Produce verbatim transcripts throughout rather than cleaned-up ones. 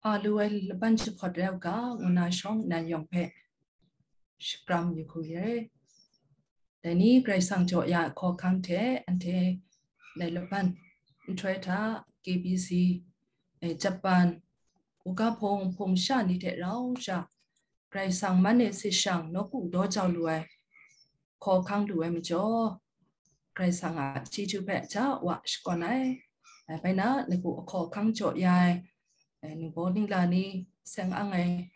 A lu ai laban jahpawt rai u ga, ngu na shawng nan yawng hpe shakram yu hku ye. Dai ni Karai Kasang jaw ya ai hkawhkang hte anhte dai laban nhtoi hta K B C, eh, Japan, uga hpung hpung sha ni hte rau sha Karai Kasang man e sit shang nawku daw jau lu ai hkawhkang lu ai majaw, Karai Kasang a chyeju hpe ja wa shakawn ai. Bai na, lagu ahkawhkang jaw ya ai, eh, ningbaw ningla ni, seng ang ai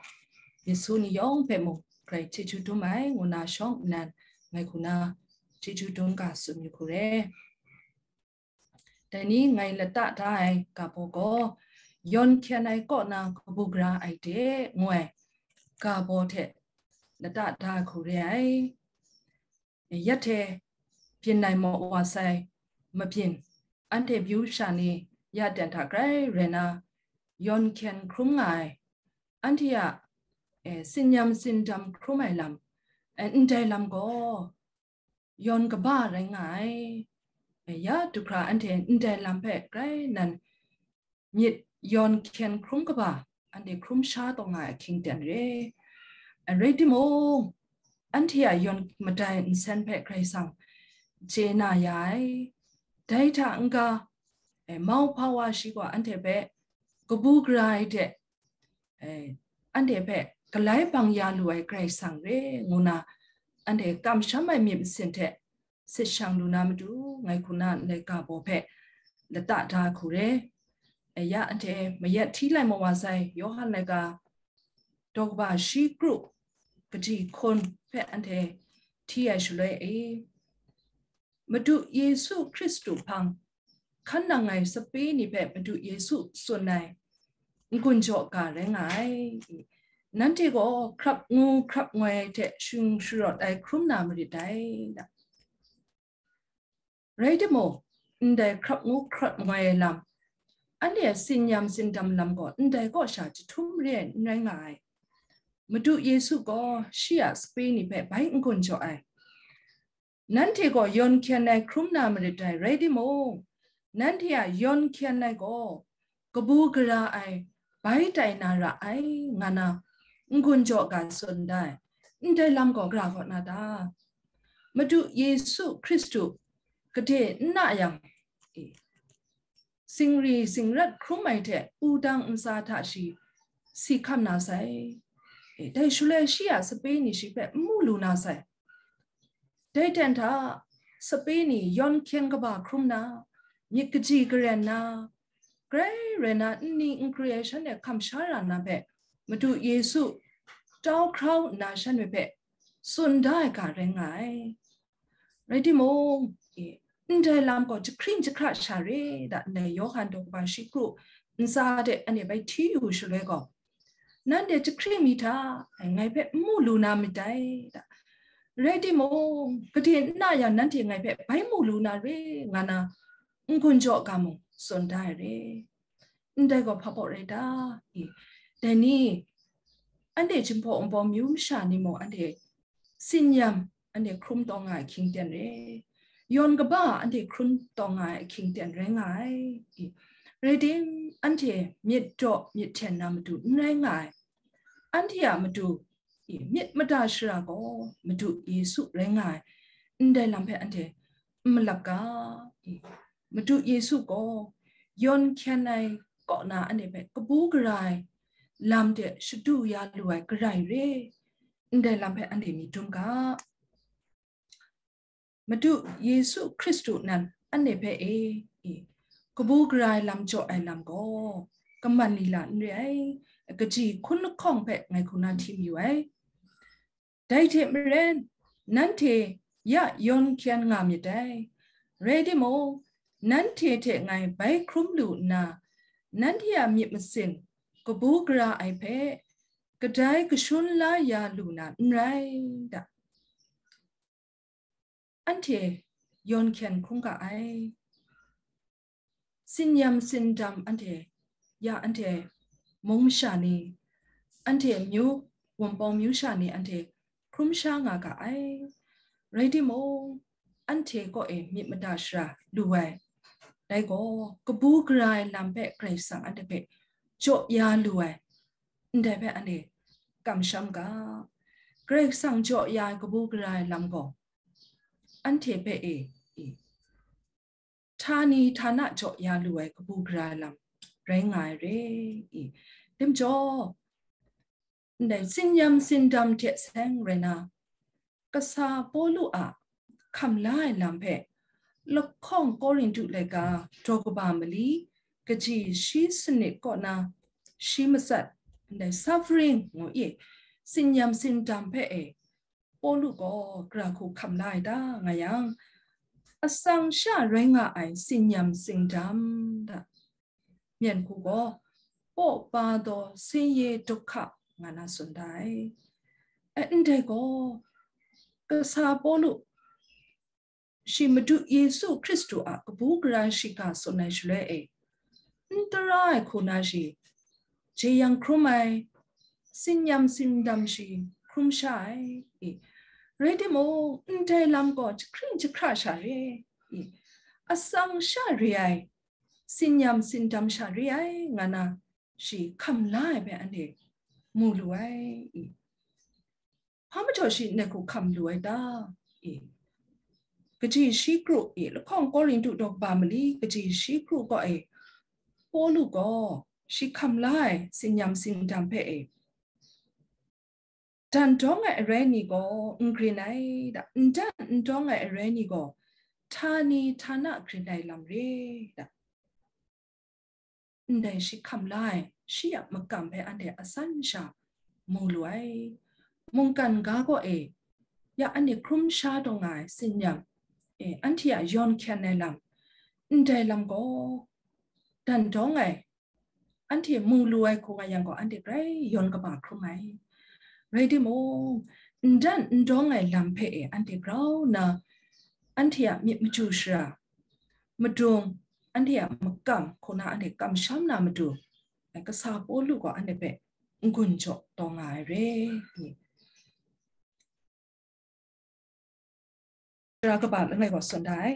Yesu ni yawng hpe mung Karai chyeju dum ai, ngu na shawng nnan ngai hku na chyeju dum ga tsun yu hku re. Dai ni ngai lata da ai ga baw gaw, yawn hkyen ai kaw na kabu gara ai de, ngu ai ga baw hte lata da ai hku re ai. Ya hte byin ai maw wa sai, mabyin, anhte byu sha ni ya ten hta grai rai na, yawn hkyen hkrum nga ai, anhte a, eh, sinyam sindam hkrum ai lam, eh, ndai lam gaw, yawn kaba rai nga ai. Eh, ya du hkra anhte ndai lam hpe grai nan myit yawn hkyen hkrum kaba, anhte hkrum sha taw nga ai ahkying ten re. Eh, rai timung, anhte a yawn madai nsen hpe Karai Kasang chye na ya ai. Dai hta n-ga, eh, mau hpa wa shi gaw anhte hpe kabu gara ai hte, eh, anhte hpe galai bang ya lu ai Karai Kasang re, ngu na anhte kamsham ai myit masin hte sit shang lu na matu, ngai hku na ndai ga baw hpe lata da hku re. Eh, ya anhte mayat hti lai mawa sai, Yawhan laika daw kaba shi kru kaji hkun hpe anhte hti ai shaloi e, Madu Yesu Hkristu hpang hkan nang ai sape ni hpe Madu Yesu tsun ai n-gun jaw ga rai nga ai. Nanhte gaw hkrap ngu hkrap ngoi hte shung sharawt ai hkrum na marit dai. Rai timung, ndai hkrap ngu hkrap ngoi ai lam, anhte a sinyam sindam lam gaw ndai kaw sha jahtum re ai n rai nga ai. Madu Yesu gaw shi a sape ni hpe bai n-gun jaw ai. Nanhte gaw yawn hkyen ai hkrum na marit dai, rai timung, nanhte a yawn hkyen ai gaw kabu gara ai bai tai na ra ai, nga na n-gun jaw ga tsun da ai. Ndai lam gaw gara kaw na ta? Madu Yesu Hkristu gade n na yang, e, singri singrat hkrum ai hte wudang ntsa hta shi si hkam na sai. E, dai shaloi shi a sape ni shi hpe n mu lu na sai. Dai ten hta, sape ni yawn hkyen kaba hkrum na, myit kaji karen na, grai rai na nni nkri ai shanhte hkam sha ra na hpe, Madu Yesu tau hkrau nna shanhte hpe tsun da ai ga rai nga ai. Rai timung, e, ndai lam gaw jahkring jahkra sha re da, ndai Yawhan daw kaba shi kru ntsa de anhte bai hti yu shaloi gaw, nanhte jahkring mi hta, ngai hpe n mu lu na myit dai da. Rai timung, gade n na yang nanhte ngai hpe bai mu lu na re, nga na n-gun jaw ga mung tsun da ai re. Ndai gaw hpa baw rai ta? E, dai ni, anhte Jinghpaw Wunpawng myu masha ni mung anhte sinyam anhte hkrum taw nga ai ahkying ten re. Yawn kaba anhte hkrum taw nga ai ahkying ten rai nga ai. E, rai tim, anhte myit daw myit hten na matu n rai nga ai. Anhte a matu, e, myit mada shara gaw Madu Yesu rai nga ai. Ndai lam hpe anhte n malap ga? E, Madu Yesu gaw yawn hkyen ai kaw na anhte hpe kabu gara ai lam de shadu ya lu ai Karai re. Ndai lam hpe anhte myit dum ga. Madu Yesu Hkristu nan anhte hpe e, e, kabu gara ai lam jaw ai lam gaw kaman lila n re ai, kaji hkun lahkawng hpe ngai hku na hti mayu ai. Dai hte maren, nanhte ya yawn hkyen nga myit dai. Rai timung, nanhte hte ngai bai hkrum lu nna, nanhte a myit masin kabu gara ai hpe kadai kashun la ya lu na n rai da. Anhte yawn hkyen hkrum ga ai. Sinyam sindam anhte, ya anhte mung masha ni, anhte myu, Wunpawng myu sha ni anhte hkrum sha nga ga ai. Rai timung, anhte kaw e myit mada shara lu ai. Dai gaw, kabu gara ai lam hpe Karai Kasang anhte hpe jaw ya lu ai, ndai hpe anhte kamsham ga, Karai Kasang jaw ya ai kabu gara ai lam gaw, anhte hpe e, e, htani htana jaw ya lu ai kabu gara ai lam rai nga ai re, e. Dai majaw, ndai tsin-yam tsindam hte seng rai na, kasa Pawlu a hkam la ai lam hpe, lahkawng Korintu laika daw kaba mali, kaji shi sanit kaw na, shi matsat, ndai suffering ngu i, tsin-yam tsindam hpe e, Pawlu gaw gara hku hkam la ai ta nga yang, atsang sha rai nga ai tsin-yam tsindam da. Myen hku gaw, paw pa daw seye duhka nga na tsun da ai. E, ndai gaw, kasa Pawlu shi Madu Yesu Hkristu a kabu gara shiga tsun ai shaloi e, n tara ai hku na shi jeyang hkrum ai, tsin-yam tsindam shi hkrum sha ai, e, rai timung, ndai lam gaw jahkring jahkra sha re, e, atsang sha re ai, tsin-yam tsindam sha re ai, nga na shi hkam la ai hpe anhte mu lu ai, e. Hpa majaw shi ndai hku hkam lu ai ta? E, kaji shi kru, e, lahkawng Korintu daw kaba mali, kaji shi kru kaw e, Pawlu gaw shi hkam la ai tsin-yam tsindam hpe e, dan dawng ai arai ni gaw n grin ai da, n dan n dawng ai arai ni gaw htani htana grin ai lam re da. Ndai shi hkam la ai, shi a makam hpe anhte asan sha mu lu ai. Mungkan ga kaw e, ya anhte hkrum sha taw nga ai tsin-yam, e, anhte a yawn hkyen ai lam, ndai lam gaw, dan dawng ai, anhte mu lu ai hku nga yang gaw, anhte grai yawn kaba hkrum ai. Rai timung, n dan n dawng ai lam hpe e anhte grau nna, anhte a myit maju shara, madung, anhte a makam hku na anhte kamsham na matu, kasa Pawlu gaw anhte hpe n-gun jaw taw nga ai re. Tara kaba langai gaw tsun da ai,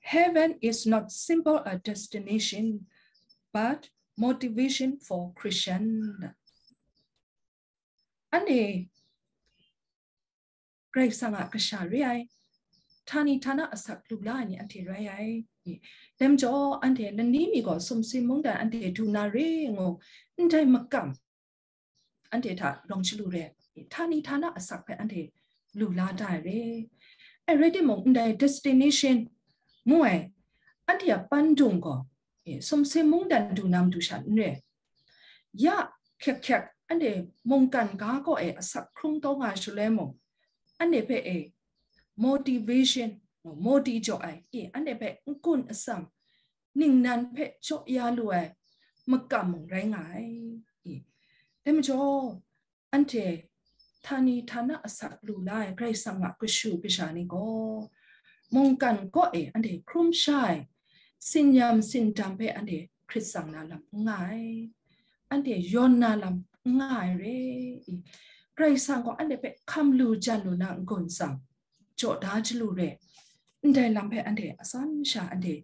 "Heaven is not simple a destination, but motivation for Christian." Anhte Karai Kasang a kasha re ai, htani htana asak lu la ai ni anhte rai ai. Dai majaw, anhte lani mi gaw sumsing mungdan anhte du na re ngu, ndai makam anhte hta rawng chyalu re, htani htana asak hpe anhte lu la da ai re. Ai rai timung, ndai destination ngu ai, anhte a pandung gaw, e, sumsing mungdan du na matu sha n re. Ya hkyek hkyek anhte mungkan ga kaw e asak hkrung taw nga shaloi mung, anhte hpe e motivation, moti jaw ai, e, anhte hpe n-gun atsam, ningnan hpe jaw ya lu ai makam mung rai nga ai. E, dai majaw, anhte htani htana asak lu la ai Karai Kasang a kashu kasha ni gaw, mungkan kaw e anhte hkrum sha ai, tsin-yam tsindam hpe anhte hkrit tsang na lam n nga ai, anhte yawn na lam n nga ai re. Karai Kasang gaw anhte hpe hkam lu jan lu na n-gun tsam, jaw da chyalu re, ndai lam hpe anhte asan sha anhte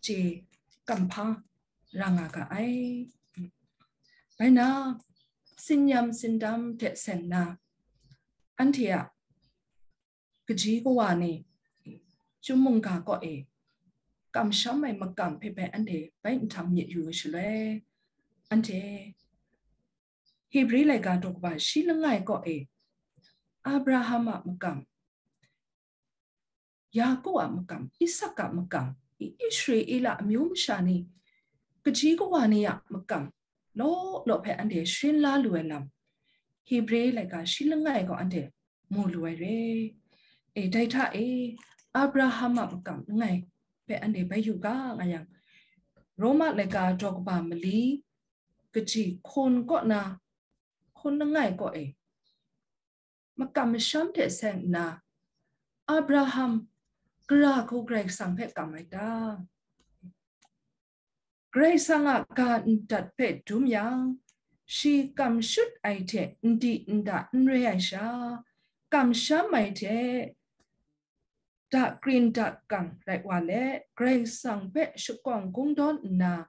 chye kamhpa ra nga ga ai. Bai na, tsin-yam tsindam hte seng na, anhte a kaji kawa ni, chyum mungga kaw e kamsham ai makam hpe bai anhte bai nhtang myit yu ai shaloi, anhte Hebri laika daw kaba shi langai kaw e, Abraham a makam, Yaku a makam, Isak a makam, Israela amyu masha ni, kaji kawa ni a makam, law law hpe anhte sharin la lu ai lam, Hebri laika shi langai gaw anhte mu lu ai re. E, dai hta e, Abraham a makam langai hpe anhte bai yu ga nga yang, Roma laika daw kaba mali, kaji hkun kaw na, hkun langai kaw e, makam masham hte seng nna, Abraham gara hku Karai Kasang hpe kam ai ta? Karai Kasang a ga ndat hpe dum yang, shi kam shut ai hte n di n da n re ai sha, kamsham ai hte dakrin dakang rai wa let, Karai Kasang hpe shakawng kungdawn nna,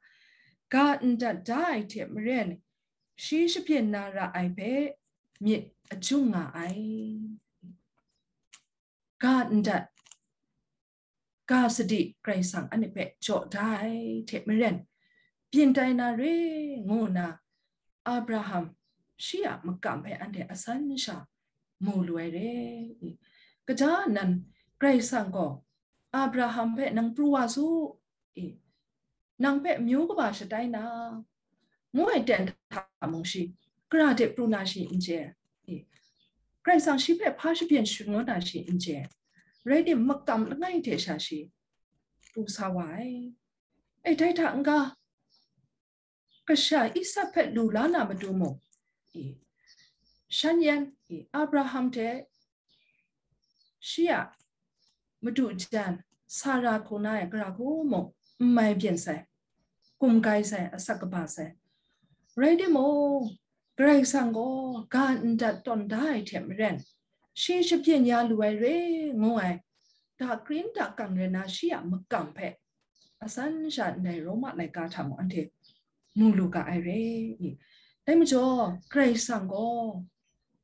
ga n dat da ai hte maren, shi shabyin na ra ai hpe myit ajung nga ai. Ga n dat, ga sadi Karai Kasang anhte hpe jaw da ai hte maren, byin tai na re ngu nna, Abraham shi a makam hpe anhte asan sha mu lu ai re. Kaja nan Karai Kasang gaw Abraham hpe, "Nang pru wa su, e, nang hpe amyu kaba shatai na," ngu ai ten hta mung shi, gara de pru na shi n chye, e, Karai Kasang shi hpe hpa shabyin shangun na shi n chye, rai timung, makam langai hte sha shi pru sa wa ai. E, dai hta n-ga, kasha Isak hpe lu la na matu mung, e, shan yan, e, Abraham hte shi a madu jan Sara hku na ai gara hku mung n mai byin sai, gumgai sai, asak kaba sai. Rai timung, Karai Kasang gaw ga n dat tawn da ai hte maren, shi shabyin ya lu ai re ngu ai, dakrin dakang rai na shi a makam hpe asan sha ndai Roma laika hta mung anhte mu lu ga ai re. Dai majaw, Karai Kasang gaw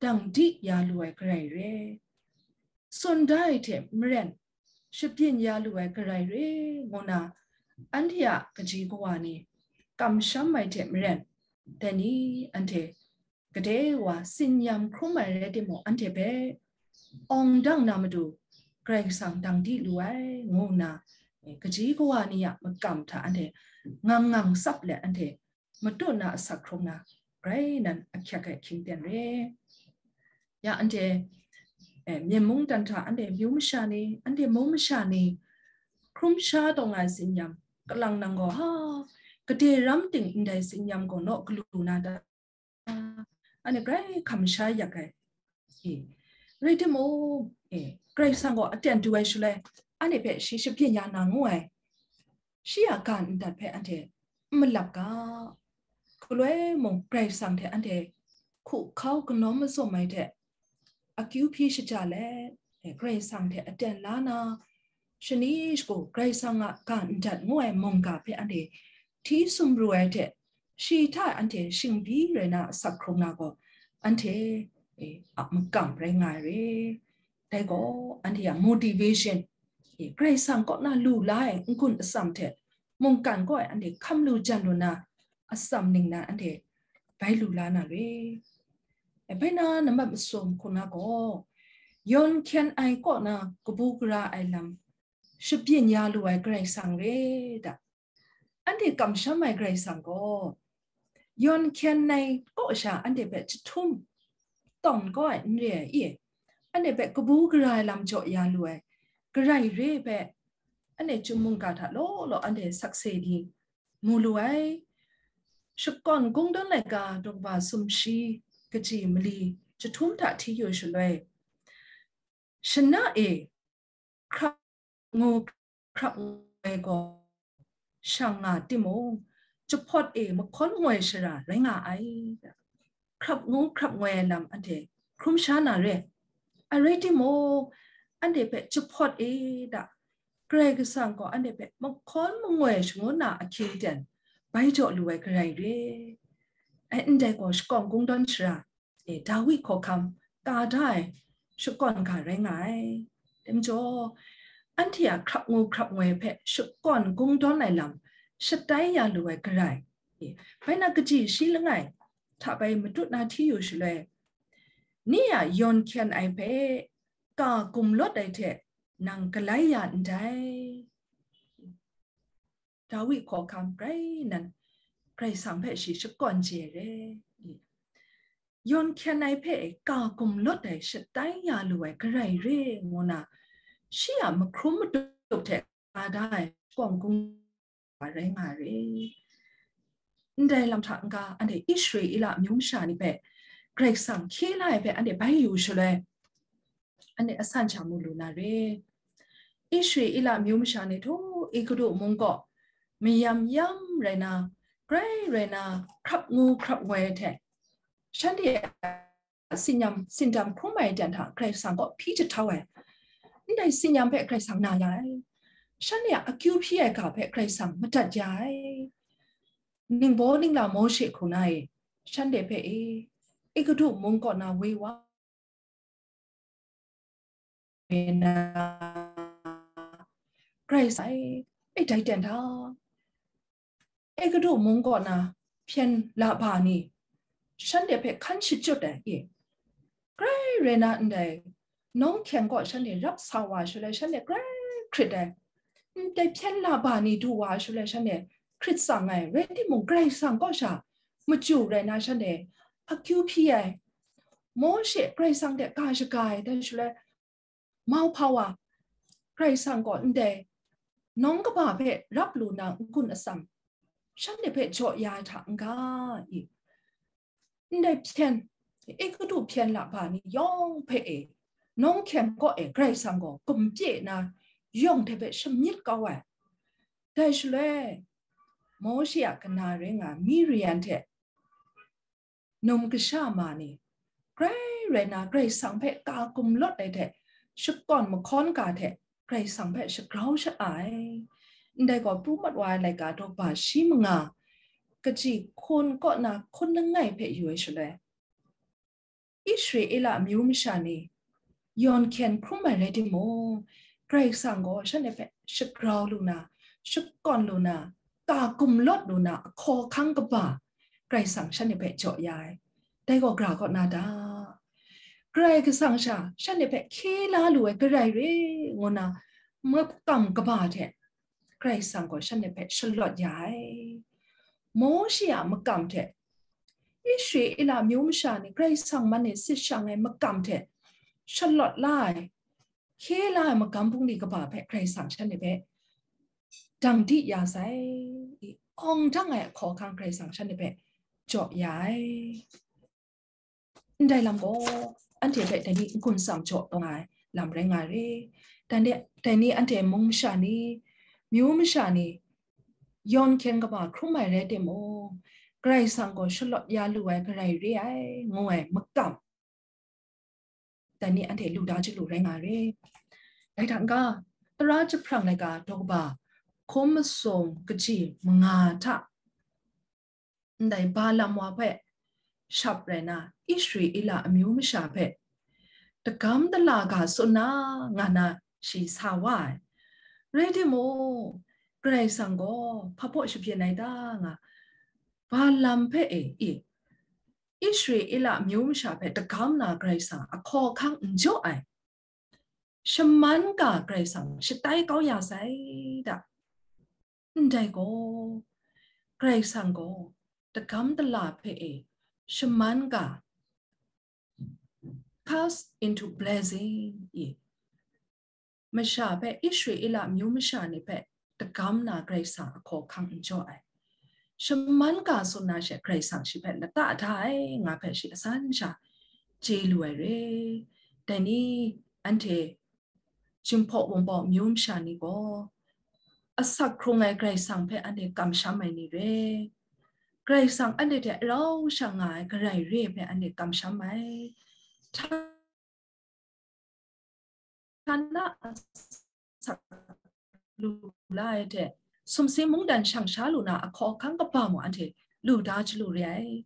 dang di ya lu ai Karai re, tsun da ai hte maren, shabyin ya lu ai Karai re ngu na, anhte a kaji kawa ni, kamsham ai hte maren, dai ni anhte gade wa tsin-yam hkrum ai rai timung, anhte hpe awng dang na matu Karai Kasang dang di lu ai, ngu nna, e, kaji kawa ni a makam hta anhte ngang ngang tsap let anhte matut na asak hkrung na, grai nan ahkyak ai hkying ten re. Ya anhte, e, Myen mung dan hta anhte myu masha ni, anhte mung masha ni, hkrum sha taw nga ai tsin-yam, kalang nang gaw, ha, gade ram ting ndai tsin-yam gaw naw galu na ta? Anhte grai hkam sha yak ai. E, rai timung, e, Karai Kasang gaw aten du ai shaloi, anhte hpe shi shabyin ya na ngu ai, shi a ga n dat hpe anhte n malap ga. Galoi mung, Karai Kasang hte anhte hku hkau kanawn mazum ai hte, akyu hpyi shaja let, e, Karai Kasang hte aten la na, shani shagu Karai Kasang a ga n dat ngu ai mungga hpe anhte hti sumru ai hte, shi hta anhte shingbi rai na asak hkrung na gaw, anhte, e, a makam rai nga ai re. Dai gaw anhte a motivation, e, Karai Kasang kaw na lu la ai n-gun atsam hte mungkan kaw e anhte hkam lu jan lu na atsam ning nan anhte bai lu la na re. E, bai na nambat masum hku na gaw, yawn hkyen ai kaw na kabu gara ai lam shabyin ya lu ai Karai Kasang re da. Anhte kamsham ai Karai Kasang gaw, yawn hkyen ai kaw sha anhte hpe jahtum tawn kau ai n re ai, e, anhte hpe kabu gara ai lam jaw ya lu ai Karai re hpe, anhte chyum mungga hta law law anhte sakse ni mu lu ai. Shakawn Kungdawn laika daw kaba sumshi kaji mali jahtum hta hti yu shaloi, shana e hkrap ngu hkrap ngoi gaw shang nga timung, jahpawt e mahkawn ngoi shara rai nga ai. Hkrap ngu hkrap ngoi ai lam anhte hkrum sha na re. A rai timung, anhte hpe jahpawt e da, Karai Kasang gaw anhte hpe mahkawn mangoi shangun na ahkying ten bai jaw lu ai Karai re. Ai, ndai gaw Shakawn Kungdawn shara, e, Dawi hkawhkam ka da ai shakawn ga rai nga ai. Dai majaw, anhte a hkrap ngu hkrap ngoi hpe Shakawn Kungdawn ai lam shatai ya lu ai Karai, e, bai na kaji shi langai hta bai matut na hti yu shaloi, ni a yawn hkyen ai hpe ka gumlawt ai hte nang galai ya ndai. Dawi hkawhkam grai nan Karai Kasang hpe shi shakawn chye re. Yawn hkyen ai hpe ka gumlawt ai shatai ya lu ai Karai re ngu na, shi a mahkrum madup hte ka da ai Shakawn Kungdawn rai nga re. Ndai lam hta n-ga, anhte Israela amyu masha ni hpe Karai Kasang hkye la ai hpe anhte bai yu shaloi, anhte asan sha mu lu na re. Israela amyu masha ni htaw Egutu mung kaw mayam yam rai na, grai rai na, hkrap ngu hkrap ngoi ai hte, shanhte a tsin-yam, tsindam hkrum ai dan hta Karai Kasang kaw hpyi jahtau ai. Ndai tsin-yam hpe Karai Kasang na ya ai. Shanhte a akyu hpyi ai ga hpe Karai Kasang madat ya ai. ningbaw ningla Mawshe hku na e, shanhte hpe e, Egutu mung kaw na woi wa, e na, Karai Kasang e, e dai ten hta, Egutu mung kaw na hpyen laba ni, shanhte hpe hkan shachyut ai e, grai rai na ndai, nawng hkyeng kaw shanhte rap sa wa shaloi, shanhte grai hkrit ai, ndai hpyen laba ni du wa shaloi, shanhte hkrit tsang ai, rai timung, Karai Kasang kaw sha machyu rai na shanhte akyu hpyi ai, Mawshe Karai Kasang hte ga shaga ai, dai shaloi, mauhpa wa Karai Kasang gaw ndai nawng kaba hpe rap lu na n-gun atsam, shanhte hpe jaw ya ai hta n-ga i? Ndai hpyen, Egutu hpyen laba ni yawng hpe e, nawng hkyeng kaw e Karai Kasang gaw gumhpye na yawng hte hpe shamyit kau ai. Dai shaloi, Mawshe a kana rai nga Miriam hte num kasha ma ni, grai rai na Karai Kasang hpe ka gumlawt ai hte, shakawn mahkawn ga hte Karai Kasang hpe shagrau sha ai. Ndai gaw, pru mat wa ai laika daw kaba shi manga, kaji hkun kaw na hkun langai hpe yu ai shaloi, Israela amyu masha ni yawn hkyen hkrum ai rai timung, Karai Kasang gaw shanhte hpe shagrau lu na, shakawn lu na, ka gumlawt lu na ahkaw ahkang kaba Karai Kasang shanhte hpe jaw ya ai. Dai gaw gra kaw na ta? Karai Kasang sha shanhte hpe hkye la lu ai Karai re ngu na makam kaba hte Karai Kasang gaw shanhte hpe shalawt ya ai. Mawshe a makam hte Israela amyu masha ni Karai Kasang man e sit shang ai makam hte shalawt la ai, hkye la ai magam bungli kaba hpe Karai Kasang shanhte hpe dang di ya sai, awng dang ai ahkaw ahkang Karai Kasang shanhte hpe jaw ya ai. Ndai lam gaw, anhte hpe dai ni n-gun tsam jaw taw nga ai lam rai nga ai re. Dai ni, dai ni anhte mung masha ni, myu masha ni, yawn hkyen kaba hkrum ai rai timung, Karai Kasang gaw shalawt ya lu ai Karai re ai, ngu ai makam, dai ni anhte lu da chyalu rai nga ai re. Dai hta n-ga, Tara jahprang laika daw kaba hkum masum kaji manga hta, ndai Balaam wa hpe shap rai na, Israela amyu masha hpe dagam dala ga tsun na nga na shi sa wa ai. Rai timung, Karai Kasang gaw hpa baw shabyin ai ta nga, Balaam hpe e, i, Israela amyu masha hpe dagam na Karai Kasang ahkaw ahkang n jaw ai, shaman ga Karai Kasang shatai kau ya sai da. Ndai gaw, Karai Kasang gaw dagam dala hpe e shaman ga, cast into blessing i, masha hpe, Israela amyu masha ni hpe dagam na Karai Kasang ahkaw ahkang n jaw ai. Shaman ga tsun na she Karai Kasang shi hpe lata da ai nga hpe shi asan sha chye lu ai re. Dai ni anhte Jinghpaw Wunpawng amyu masha ni gaw, asak hkrung ai Karai Kasang hpe anhte kamsham ai ni re. Karai Kasang anhte hte rau sha nga ai Karai re hpe anhte kamsham ai. Hta na asak lu la ai hte, sumsing mungdan shang sha lu na ahkaw ahkang kaba mung anhte lu da chyalu re ai.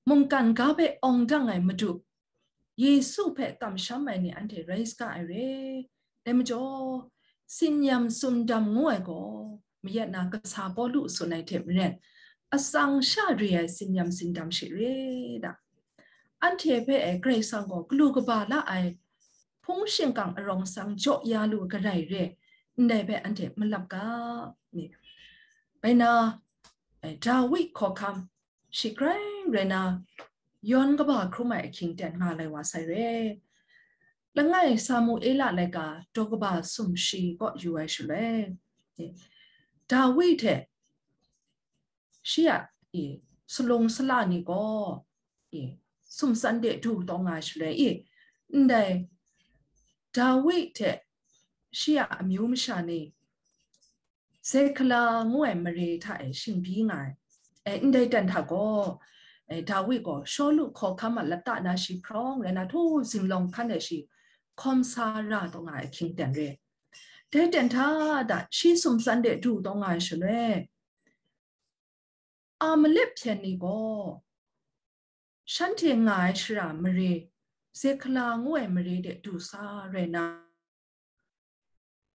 Mungkan ga hpe awng dang ai Madu Yesu hpe kamsham ai ni anhte rai saga ai re. Dai majaw, tsin-yam tsundam ngu ai gaw, mayat na kasa Pawlu tsun ai hte maren, atsang sha re ai tsin-yam tsindam shi re da. Anhte hpe e Karai Kasang gaw galu kaba la ai hpung shingkang arawng sang jaw ya lu Karai re, ndai hpe anhte malap ga. Bai na, e, Dawi hkawhkam shi grai rai na, yawn kaba hkrum ai ahkying ten nga lai wa sai re. Langai Samuela laika daw kaba sumshi kaw yu ai shaloi, Dawi hte shi a, e, salung sala ni gaw, e, sumsan de du taw nga ai shaloi, e, ndai Dawi hte shi a amyu masha ni Zehkala ngu ai mare hta e shingbi nga ai. E, ndai ten hta gaw, e, Dawi gaw Shawlu hkawhkam a lata na shi hprawng rai na, htu zinglawng hkan e shi hkawm sa ra taw nga ai ahkying ten re. Dai ten hta da shi sumsan de du taw nga ai shaloi, Amalek hpyen ni gaw shanhte nga ai shara mare, Zehkala ngu ai mare de du sa rai na,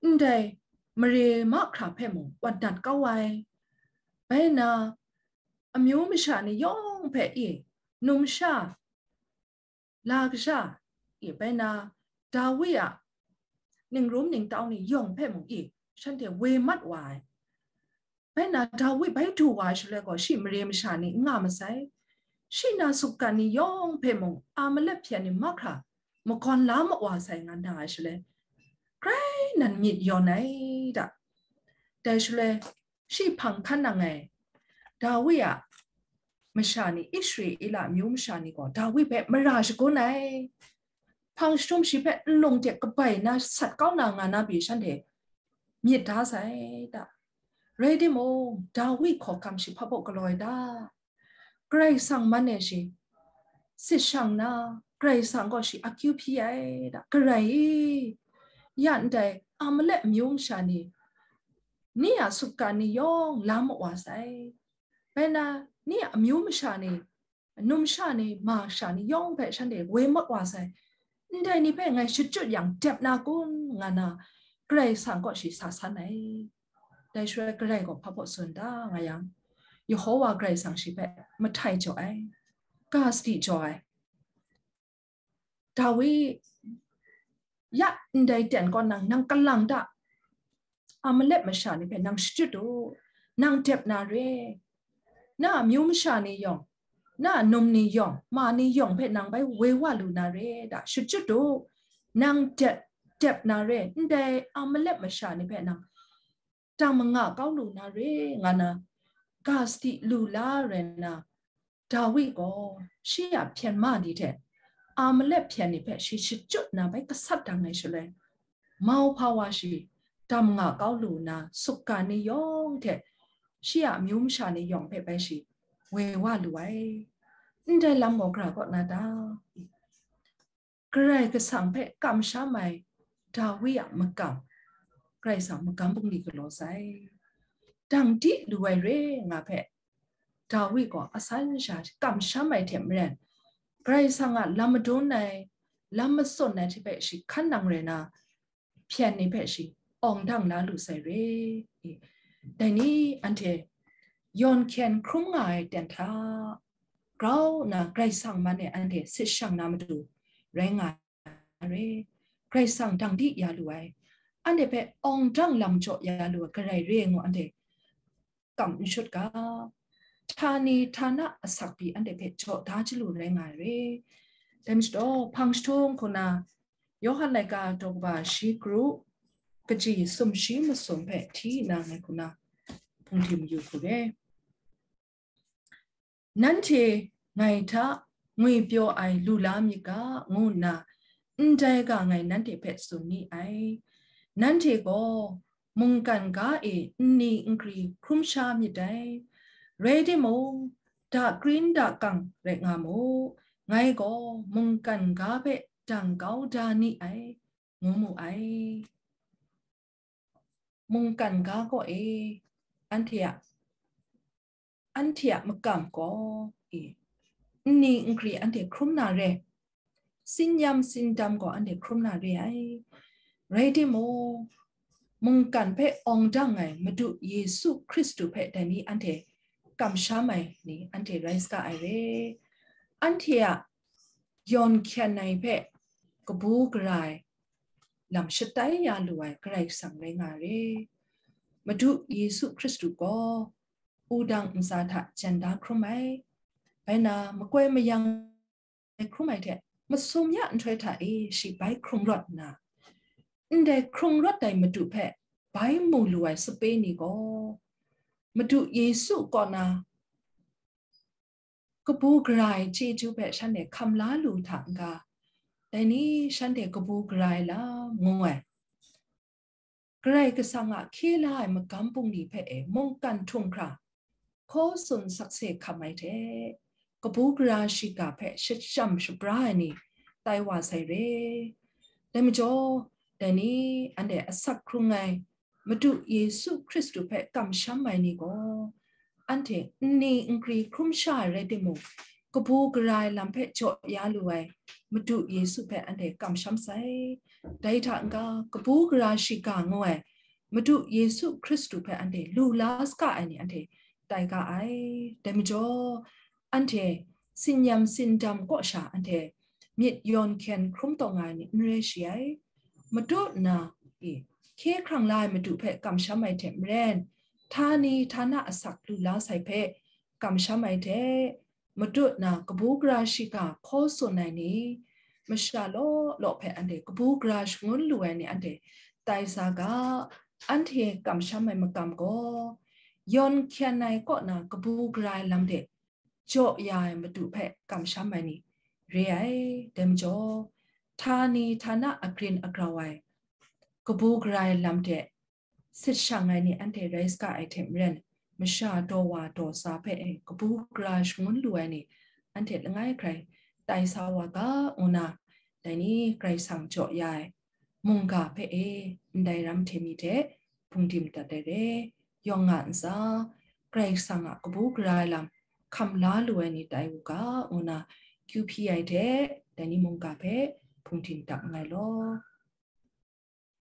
ndai mare mahkra hpe mung wat dat kau ai. Bai na, amyu masha ni yawng hpe i, numsha, la kasha i, bai na, Dawi a ningrum ningtau ni yawng hpe mung i, shanhte woi mat wa ai. Bai na, Dawi bai du wa ai shaloi gaw, shi mare masha ni n nga masai. Shi na sukgan ni yawng hpe mung Amalek hpyen ni mahkra magawn la ma wa sai nga na ai shaloi, grai nan myit yawn ai da. Dai shaloi, shi hpang hkan nang ai Dawi a masha ni, Israela amyu masha ni gaw Dawi hpe mara shagun ai. Hpang jahtum shi hpe nlung de kabai na sat kau na nga na pyi shanhte myit da sai da. Rai timung, Dawi hkawhkam shi hpa baw galaw ai da. Karai Kasang man e shi, sit shang na, Karai Kasang gaw shi akyu hpyi ai da. Karai i, ya ndai Amalek amyu masha ni, ni a sukgan ni yawng la ma wa sai. Bai na, ni a amyu masha ni, numsha ni, masha ni yawng hpe shanhte woi mat wa sai. Ndai ni hpe ngai shachyut yang dep na kun, nga na, Karai Kasang kaw shi sa san ai. Dai shaloi Karai gaw hpa baw tsun da nga yang, Yehowa Karai Kasang shi hpe mahtai jaw ai, ga sadi jaw ai. Dawi, ya ndai ten kaw nang, nang kalang da, Amalek masha ni hpe nang shachyut u, nang dep na re, na amyu masha ni yawng, na num ni yawng, ma ni yawng hpe nang bai woi wa lu na re da, shachyut u, nang dep, dep na re, ndai Amalek masha ni hpe nang dang manga kau lu na re, nga na, ga sadi lu la rai na, Dawi gaw shi a hpyen ma ni hte Amalek hpyen ni hpe shi shachyut na bai gasat dang ai shaloi, mau hpa wa shi dam nga kau lu nna, sukga ni yawng hte shi a amyu masha ni yawng hpe bai shi woi wa lu ai. Ndai lam gaw gara kaw na ta? Karai Kasang hpe kamsham ai Dawi a makam, Karai Kasang magam bungli galaw sai. Dang di lu ai re nga hpe Dawi gaw asan sha kamsham ai hte maren, Karai Kasang a lam madun ai, lam matsun ai hte hpe shi hkan nang rai na, hpyen ni hpe shi awng dang la lu sai re. Dai ni anhte yawn hkyen hkrum nga ai ten hta grau nna Karai Kasang man e anhte sit shang na matu rai nga ai re. Karai Kasang dang di ya lu ai, anhte hpe awng dang lam jaw ya lu ai Karai re ngu anhte kam n shut ga, htani htana asak pyi anhte hpe jaw da chyalu rai nga ai re. Dai majaw, hpang jahtum hku na, Yawhan laika daw kaba shi kru, kaji sumshi masum hpe hti nna ngai hku na, hpung hti mayu hku re. Nanhte ngai hta ngwipyaw ai lu la myit ga, ngu nna, ndai ga ngai nanhte hpe tsun ni ai. Nanhte gaw mungkan ga e nni nkri hkrum sha myit dai. Rai timung, dakrin dakang rai nga mu, ngai gaw mungkan ga hpe dang kau da ni ai, ngu mu ai. Mungkan ga gaw e, anhte a, anhte a makam gaw e, nni nkri anhte hkrum na re, sinyam sindam gaw anhte hkrum na re ai. Rai timung, mungkan hpe awng dang ai Madu Yesu Hkristu hpe dai ni anhte kamsham ai ni anhte rai saga ai re. Anhte a yawn hkyen ai hpe kabu gara ai lam shatai ya lu ai Karai Kasang rai nga re. Madu Yesu Hkristu gaw wudang ntsa hta jan da hkrum ai, bai na makoi mayang hkrum ai hte, masum ya nhtoi hta e shi bai hkrung rawt nna, ndai hkrung rawt ai Madu hpe bai mu lu ai sape ni gaw, Madu Yesu kaw na kabu gara ai chyeju hpe shanhte hkam la lu hta n-ga, dai ni shanhte kabu gara ai lam ngu ai. Karai Kasang a hkye la ai magam bungli hpe e mungkan htung hkra, hkaw tsun sakse hkam ai hte, kabu gara shiga hpe shajam shabra ai ni tai wa sai re. Dai majaw, dai ni anhte asak hkrung ai Madu Yesu Hkristu hpe kamsham ai ni gaw, anhte nni nkri hkrum sha ai rai timung, kabu gara ai lam hpe jaw ya lu ai Madu Yesu hpe anhte kamsham sai. Dai hta n-ga, kabu gara shiga ngu ai Madu Yesu Hkristu hpe anhte lu la saga ai ni anhte tai ga ai. Dai majaw, anhte sinyam sindam kaw sha anhte myit yawn hkyen hkrum taw nga ai ni n rai shi ai. Madu nna, i, hkye hkrang la ai Madu hpe kamsham ai hte maren, htani htana asak lu la sai hpe kamsham ai hte, Madu nna kabu gara shiga hkaw tsun ai ni, masha law law hpe anhte kabu gara shangun lu ai ni anhte tai sa ga. Anhte kamsham ai makam gaw, yawn hkyen ai kaw na kabu gara ai lam de jaw ya ai Madu hpe kamsham ai ni re ai. Dai majaw, htani htana agrin agrau ai kabu gara ai lam de sit shang ai ni anhte rai saga ai hte maren, masha daw wa daw sa hpe e kabu gara shangun lu ai ni anhte langai hkrai tai sa wa ga, ngu na, dai ni Karai Kasang jaw ya ai mungga hpe e ndai ram hte mi hte hpungdim dat ai re. Yawng nga ntsa, Karai Kasang a kabu gara ai lam hkam la lu ai ni tai u ga, ngu na kyu hpyi ai hte, dai ni mungga hpe hpungdim dat nngai law.